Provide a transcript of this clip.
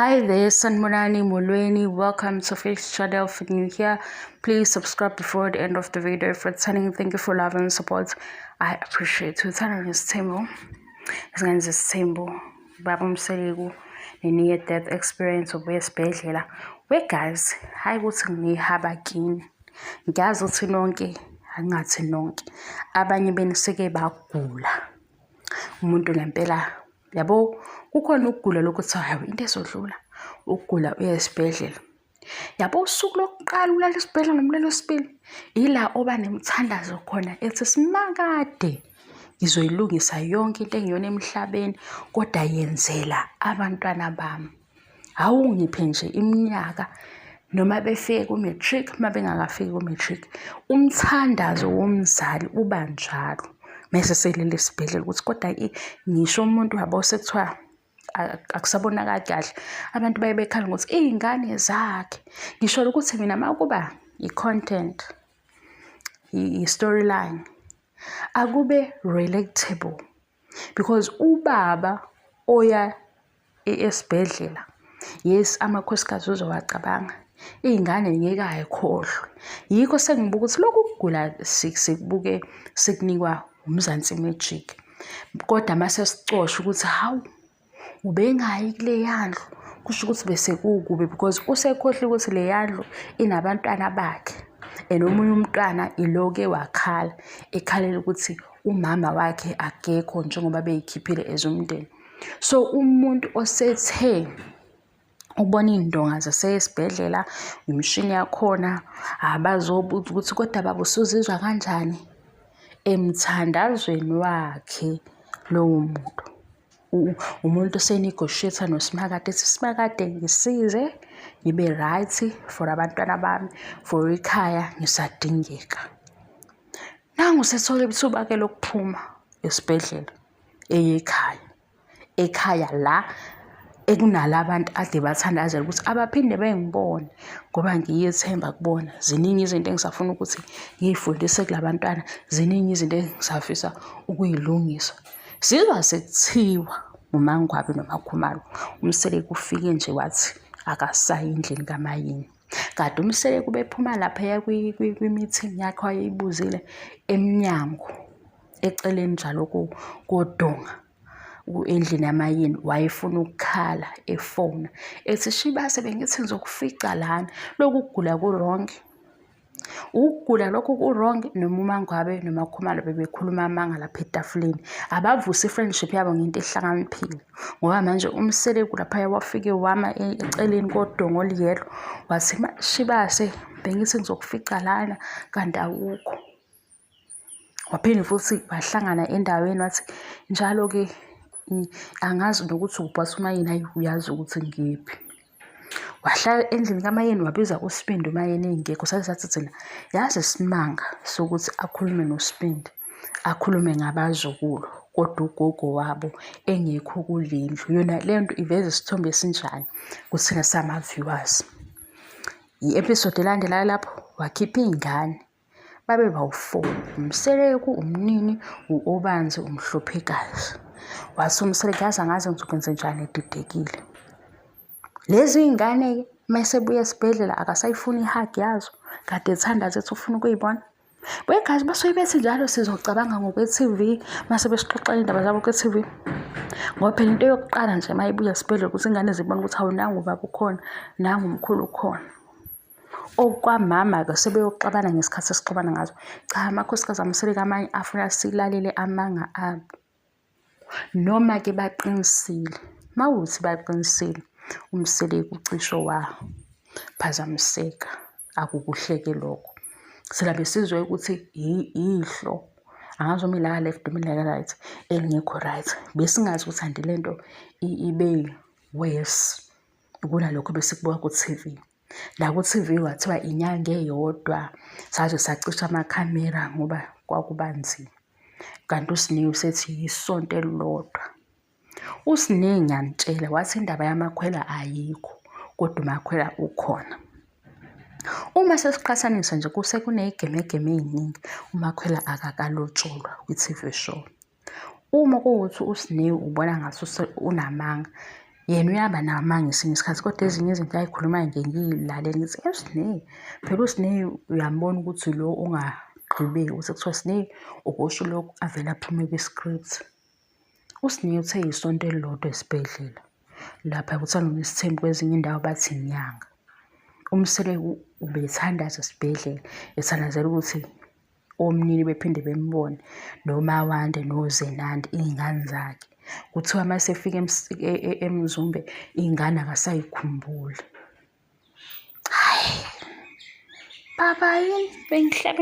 Hi there, Sanibonani Molweni. Welcome to Fish Channel. If you're new here, please subscribe before the end of the video. If returning, thank you for love and support. I appreciate you. Uthando nesithembu. Izingane zesithembu. Baba uMseleku ne-near death experience ubuya esibhedlela. We guys, hayi ukuthi nginihaba kini. Ngiyazi ukuthi nonke, angingathi nonke, abanye benu seke bagula. Umuntu ngempela Yabo, kukhona ukugula lokhu kuthiwa hawu into ezodlula, ukugula uye esibhedlela. Yabo usuku lokuqala ulala esibhedlela noma ulala wesibili, ila oba nemithandazo khona ethi simakade ngizoyilungisa yonke into engiyona emhlabeni kodwa yenzela abantwana bami. Awungiphe nje iminyaka noma befike ku-matric uma bengakafiki ku-matric. Umthandazo womzali uba njalo mese selele esibhedlela ukuthi kodwa ngisho umuntu wabo sekuthiwa akusabonakali kahle abantu baye bekhala ngokuthi iy'ngane zakhe. Ngisho ukuthi mina uma kuba i-content, i-storyline, akube relatable. Because ubaba oya esibhedlela, yes amakhosikazi uzowacabanga, iy'ngane ngeke ayikhohlwe. Yikho sengibuka ukuthi lokhu kugula sikubuke sikunikwa uMzansi Magic. Kodwa mase sicosha ukuthi hawu ubengayi kuleya ndlu, kusho ukuthi bese kukubi because usekhohliwe ukuthi leya ndlu inabantwana bakhe and omunye umntwana iloke wakhala ekhalela ukuthi umama wakhe akekho njengoba beyikhiphile as umndeni. So umuntu osethe ubona iy'ndonga zasesibhedlela, imishini yakhona, abazobuza ukuthi kodwa baba usuzizwa kanjani? Emthandazweni wakhe lowo muntu. Umuntu ose-negotiate-a noSimakade ethi, Simakade ngisize ngibe right for abantwana bami, for ikhaya ngisadingeka. Nangu usethola ithuba-ke lokuphuma esibhedlela eye ekhaya. Ekhaya la ekunala bantu ade bathandazela ukuthi abaphinde bengibone ngoba ngiyethemba kubona. Ziningi izinto engisafuna ukuthi ngiy'fundise kula bantwana, ziningi izinto engisafisa ukuy'lungisa. Sizwa sekuthiwa uMaNgwabe noMaKhumalo, uMseleku ufike nje wathi akasayi endlini kaMayeni. Kade uMseleku ubephuma laphaya kwi-meeting yakhe wayeyibuzile emnyango eceleni njalo kodonga endlini yamayeni wayefuna ukukhala efona ethi shibase bengithi ngizokufica lana lokhu kugula ku-wrong. Ukugula lokhu ku-wrong noma uMaNgwabe noMaKhumalo bebekhuluma amanga lapha etafuleni. Abavuse i-friendship yabo ngento ehlakaniphile ngoba manje uMseleku laphaya wafike wama eceleni kodonga oluyelo wathi Shibase bengithi ngizokufica lana kanti awukho. Waphinde futhi bahlangana endaweni wathi njalo-ke angazi nokuthi ukuphi wathi uMayeni hhayi uyazi ukuthi ngikephi. Wahlala endlini kaMayeni wabiza uSibindi uMayeni engekho saze sathi thina yazi isimanga sokuthi akhulume noSibindi akhulume ngabazukulu kodwa ugogo wabo engekho kule ndlu. Yona le nto iveza isithombe esinjani kuthina sama-viewers. I-episode elandelayo lapho wakhipha iy'ngane Babe bawu-four, uMseleku, uMnini, u-Obanzi, uMhluphekazi. Wathi uMseleku, yazi angazi ngizokwenzenjani edidekile. Lezi iy'ngane-ke uma esebuya esibhedlela akasayifuni i-hug yazo, kade ethandaza ethi ufuna ukuyibona. Wegazi basuke bethi njalo sizocabanga ngokwe-T_V mase besixoxela iy'ndaba zabo kwi-T_V. Ngoba phela into yokuqala nje uma ibuya esibhedlela ukuthi ingane zibone ukuthi hawu nangu ubaba ukhona, nangu umkhulu ukhona. Okwamama-ke sebeyoxabana ngesikhathi esixabana ngaso. Cha, amakhosikazi aMseleku amanye afuna silalele amanga abo. Noma-ke baqinisile, uma kuwukuthi baqinisile, uMseleku ucishe waphazamiseka, akukuhle-ke lokho. Thina besizwe ukuthi ihlo, angazi noma elaka-left noma elaka-right, elingekho right. Besingazi ukuthi anti le nto ibe worse kunalokho ebesikubuka ku-T_V. La ku-T_V kwathiwa inyanga eyodwa saze sacisha amakhamera ngoba kwakuba nzima. Kanti uSne usethi yisonto elilodwa. USne ngiyamtshela wathi indaba yamakhwela ayikho kodwa umakhwela ukhona. Uma sesiqhathanisa nje kusekuney'gemegeme ey'ningi umakhwela akakalotsholwa kwi-T_V show. Uma kuwukuthi uSne ubona ngathi unamanga. Yena uyaba namanga ngesinye isikhathi kodwa ezinye izinto ayikhulumayo ngiye ngiyilalele ngithi uSne, phela uSne uyambona ukuthi lo ongagqibeki ukuthi kuthiwa Sne ubosho lokhu avele aphume kwi-script. USne uthe isonto elilodwa esibhedlela. Lapha kuthiwa noma isithembu kwezinye indawo bathi inyanga. UMseleku ubethandaza esibhedlela ethandazela ukuthi omnini bephinde bembone noMawande noZenande iy'ngane zakhe. Kuthiwa uma esefika eMzumbe iy'ngane akasayikhumbuli. Hhayi, baba yini bengihlebe.